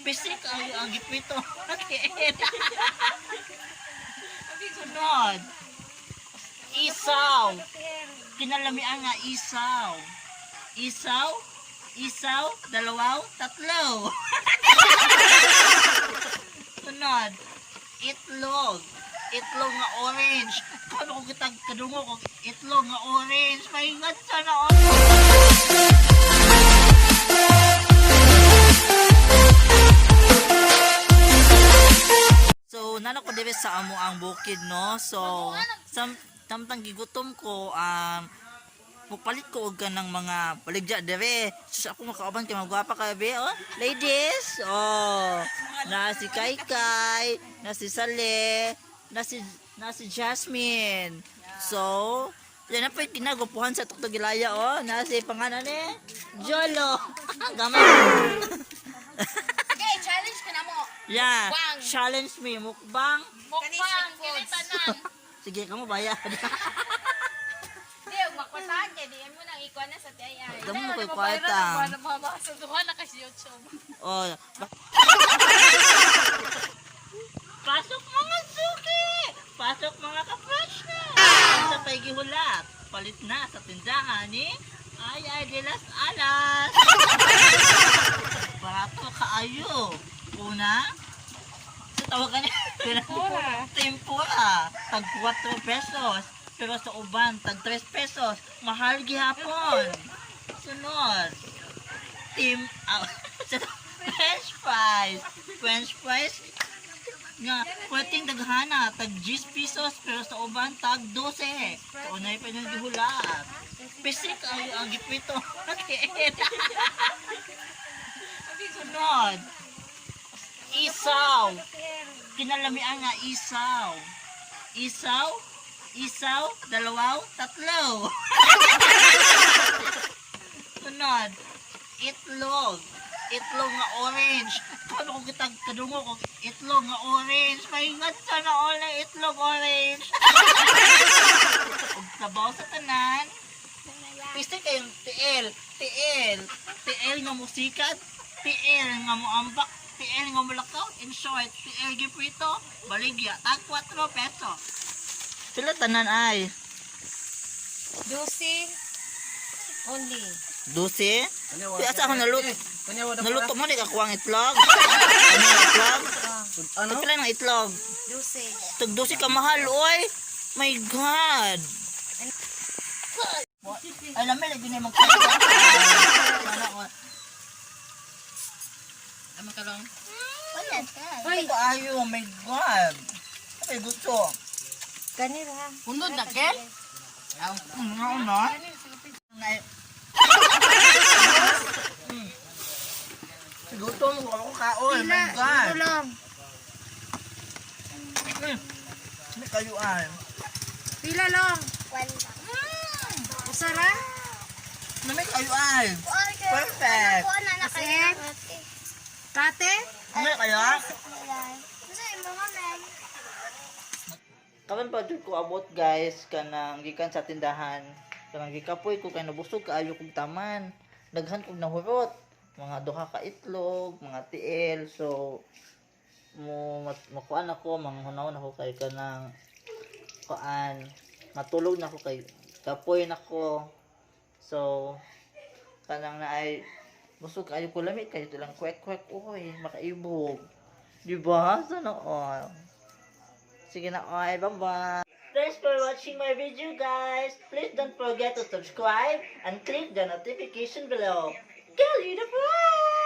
Pisik ang gipito. Sunod. Isaw. Kinalamian nga isaw. Isaw, isaw, dalawaw, tatlo. Sunod. Itlog. Itlog nga orange. Kano ko kitag kadungo ko itlog nga orange. Mahingat sana orange. So, nano ko dire sa amo ang bukid, no? So, sam tamtang gigutom ko, mupalit ko og kanang mga paligya dire. Sus, ako makauban kay magwapa ka be, oh. Ladies, oh. Na si Kaikai, na si Sale, na si Jasmine. So, yan na po yung kinagupuhan sa Tuktok Gilaya, oh. Na si pangalan ni Jolo. Gamay. Sige, challenge ka na mo. Yeah, Mukbang. Challenge me, mukbang. Mukbang, kini tanan. Sige, kamo bayad. Di, makwataan kay di mo nang ikuan na sa TII. Damo mo ko'y kwarta. Sa duha na kasi YouTube. Oh. Pasok, mga suki! Pasok, mga ka-fresh na! Sa pagihulat, palit na sa tindahan ni Ay Ay de las Alas! Barato kaayo. Una, sa tawagan niya, Tempura. Tempura, tag 4 pesos. Pero sa uban, tag 3 pesos. Mahal gihapon. Sunod, team French fries. French fries nga pwedeng daghana tag 10 pesos pero sa uban tag 12. So unay pa nang gihulat. Pisik ang gipito. Sunod. Isaw. Kinalamian nga isaw. Isaw, isaw, dalawaw, tatlo. Sunod. Itlog. Itlog nga orange. Kano ko kitag kadungo ko itlog nga orange. Mahingat sana all na itlog orange. Ug sabaw sa tanan. Piste kayong tiil, tiil, tiil nga musikat, tiil nga moambak, tiil nga mulakaw. In short, tiil giprito, baligya, tag 4 peso. Sila tanan ay Dusi only. 12. Di asa ako naluto. Naluto mo di ka kuwang itlog. Ano yung itlog? Ano? Pila ng itlog? Dusi. Tag 12 ka mahal, oy. My God. Ay, lami lagi na yung magkakaroon. Ano ko? Ano ka lang? Ay, kaayo, oh my God. Ay, gusto. Kanira. Unod na kel? Ano na? Gutom ko ako kaon. My God. Lang. May kayuan. Pila lang. Usara? Na may kayuan. Perfect. Kasi? Kate? May kaya? Karon pa jud ko abot, guys, kanang gikan sa tindahan. Kanang gikapoy ko kay nabusog kaayo kog taman. Daghan kog nahurot. Mga duha ka itlog, mga tiil. So mo makuan ako, manghunahon ako kay kanang kuan. Matulog na ako kay kapoy na ko. So kanang na ay busog kaayo ko, lami kayo lang kwek kwek, oy, makaibog. Di ba? Sana all. Sige na, oy, bye-bye. Thanks for watching my video, guys. Please don't forget to subscribe and click the notification below. Girl, you the prize!